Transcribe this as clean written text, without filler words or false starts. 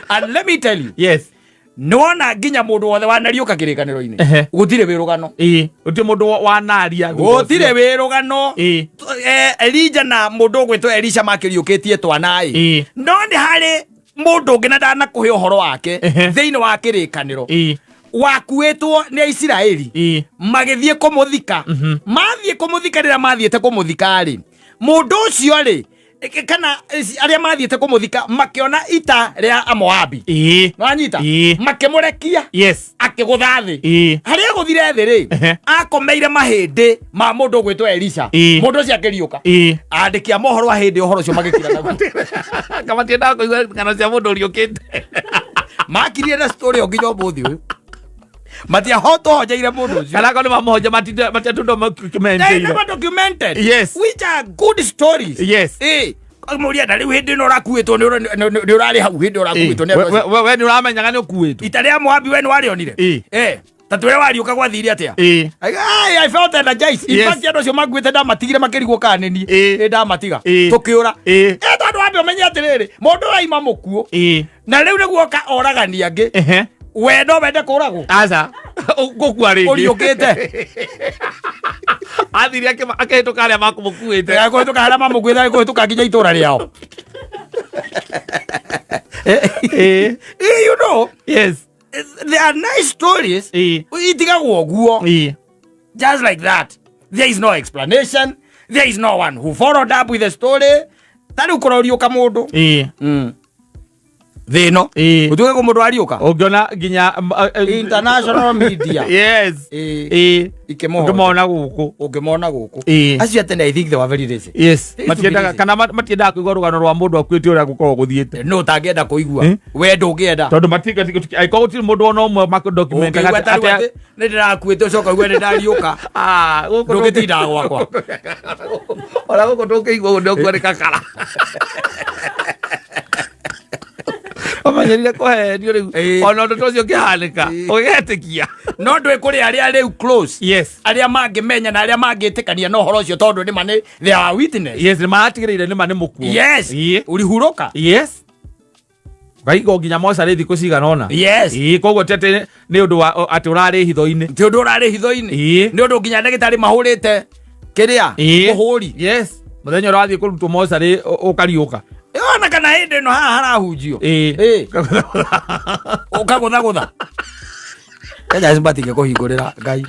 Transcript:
And let me tell you, nĩwona nginya mũndũ wothe wanariũka kĩrĩkanĩro-inĩ, gũtirĩ wĩrũgano. Ĩĩ, gũtirĩ mũndũ wanaria thutha ũcio. Gũtirĩ wĩrũgano. Elija na mũndũ ũgwĩtwo Elisha makĩriũkĩtie twana-ĩ, no nĩ harĩ mũndũ ũngĩ na ndanakũhe ũhoro wake thĩinĩ wa kĩrĩkanĩro, wakuĩtwo nĩ Aisiraeli magĩthiĩ kũmũthika. Mathiĩ kũmũthika, rĩrĩa mathiĩte kũmũthika-rĩ, mũndũ ũcio rĩ, kana arĩa mathiĩte kũmũthika makĩona ita rĩa Amoabi. Nĩwanyita? Ĩĩ. Makĩmũrekia, akĩgũtha thĩ. Harĩa agũthire thĩ rĩ, akomeire mahĩndĩ ma mũndũ ũgwĩtwo Elisha. Mũndũ ũcio akĩriũka. Andĩki a mohoro a hĩndĩ ũhoro ũcio magĩkira naguo. Kamatiendaga kũigua ng'ano cia mũndũ ũriũkĩte. Makirire na story ĩyo nginya ũmũthĩ ũyũ, matiahotũhonjeire mũndũ ũcio. Kana korwo nĩ mamũhonja, matiatũndwo They makimenteire. never documented which are good stories. Mũria na rĩu hĩndĩ ĩno ũrakuĩtwo nĩ ũrarĩ hau hĩndĩ ũrakuĩtwo nĩ andũ acio? We nĩ ũramenyaga nĩ ũkuĩtwo? Ita rĩa Moabi, we nĩ warĩonire? Ta twĩre, wariũka gwathire atĩa? Ai, I felt energized. In fact, andũ acio makuĩte ndamatigire makĩrigwo kana nĩ niĩ. Ĩ ndamatiga. Tũkĩũra. Tondũ wambe ũmenye atĩrĩrĩ, mũndũ ũraima mũkuũ na rĩu nĩguo oka oragani angĩ, we no wende kũragwo? Aca, ngũkua rĩngĩ. Ũriũkĩte. Athire akĩhĩtũka arĩa makũmũkuĩte. Kũhĩtũka harĩa mamũkuĩte, kũhĩtũka nginya itũra rĩao. There are nice stories itigagwo ũguo, just like that. There is no explanation, there is no one who followed up with the story. Ta rĩu kũroriũka mũndũ thĩ ĩno, gũtuĩke kũ mũndũ ariũka, Ũngĩona nginya international media ikĩmũhota. Ũngĩmona gũkũ. Ũngĩmona gũkũ. Acio atene, I think they were very lazy. They used to be Matiendaga lazy. kana matiendaga kũigua rũgano rwa mũndũ akuĩte ũrĩa gũkorwo gũthiĩte. No ũtangĩenda kũigua? We ndũngĩenda. Tondũ angĩkorwo gũtirĩ mũndũ ona ũmwe makĩdocumentaga Ũngĩigua ta rĩu atĩ nĩ ndĩrakuĩte, ũcoka uge nĩ ndariũka, Ah, gũkũ ndũngĩtinda gwakwa. Ona gũkũ ndũngĩigua ũguo, nĩũkuo nĩ kakara ũmenyerire kũhenio rĩu. Ona ũndũ ta ũcio ũkĩhanĩka, ũgetĩkia. No ndwĩ kũrĩ arĩa rĩu close, arĩa mangĩmenya na arĩa mangĩtĩkania na ũhoro ũcio, tondũ nĩma nĩ they are witness. Yes, nĩ maratigĩrĩire nĩma nĩ mũkuo. Ũrihurũka. Yes, ngaigwo nginya mocarĩ thikũ cigana ũna. Koguo ti atĩ nĩ ũndũ wa atĩ ũrarĩ hitho-inĩ. Ti ũndũ ũrarĩ hitho-inĩ. Nĩ ũndũ nginya ndagĩtarĩ mahũrĩte kĩrĩa mũhũri. Yes, mũthenya ũrĩa wathiĩ kũrutwo mocarĩ ũkariũka. Ona kana hĩndĩ ĩno haha harahunjio, ũkagũthagũtha. Kenya matingĩkũhingũrĩra Ngai.